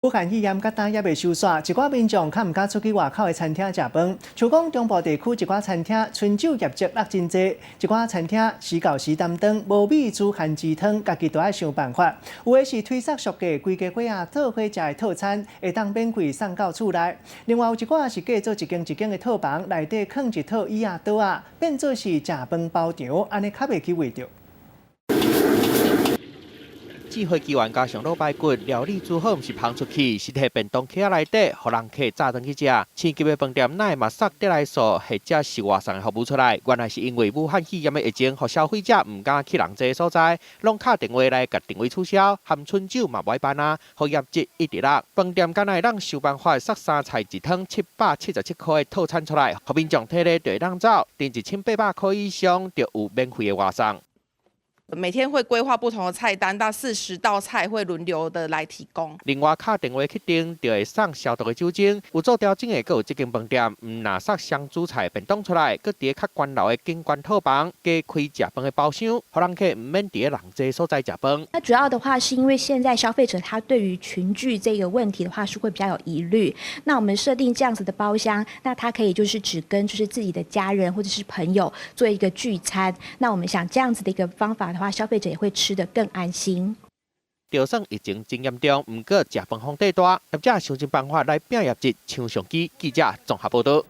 武漢肺炎到今猶未收煞，一寡民眾較毋敢出去外口的餐廳食飯。像講中部地區一寡餐廳春酒業績落真濟，一寡餐廳時到時擔當無米煮番薯湯，家己都愛想辦法。有的是推捒俗價，規家伙仔做伙食的套餐會當免費送到厝內。另外有一寡是隔做一間一間的套房，內底囥一套椅仔桌仔，變做是食飯包場，按呢較袂去圍著。指揮機員加上滷排骨，料理煮好，毋是捧出去，是佇便當盒仔內底，予人客紮轉去食。星級的飯店哪會嘛捒得來速，或者是外送的服務出來？原來是因為武漢肺炎的疫情，予消費者毋敢去人濟的所在，攏敲電話來共訂位取消，含春酒嘛無愛辦啊，予業績一直落。飯店敢若會當想辦法捒三菜一湯777塊的套餐出來，予民眾提咧就會當走，訂1800塊以上就有免費的外送。每天會規劃不同的菜單，到40道菜會輪流的來提供。另外，敲電話去訂就會送消毒的酒精。有做調整的，閣有這間飯店，毋若捒雙主菜便當出來，閣佇較懸樓的景觀套房加開食飯的包廂，予人客毋免佇人濟所在食飯。那主要的話是因為現在消費者他對於群聚這個問題的話是會比較有疑慮。那我們設定這樣子的包廂，那他可以就是只跟就是自己的家人或者是朋友做一個聚餐。那我們想這樣子的一個方法的話，消費者也會吃得更安心。就算疫情真嚴重，毋過食飯風底大，業者想盡辦法來拼業績，搶商機。記者綜合報導。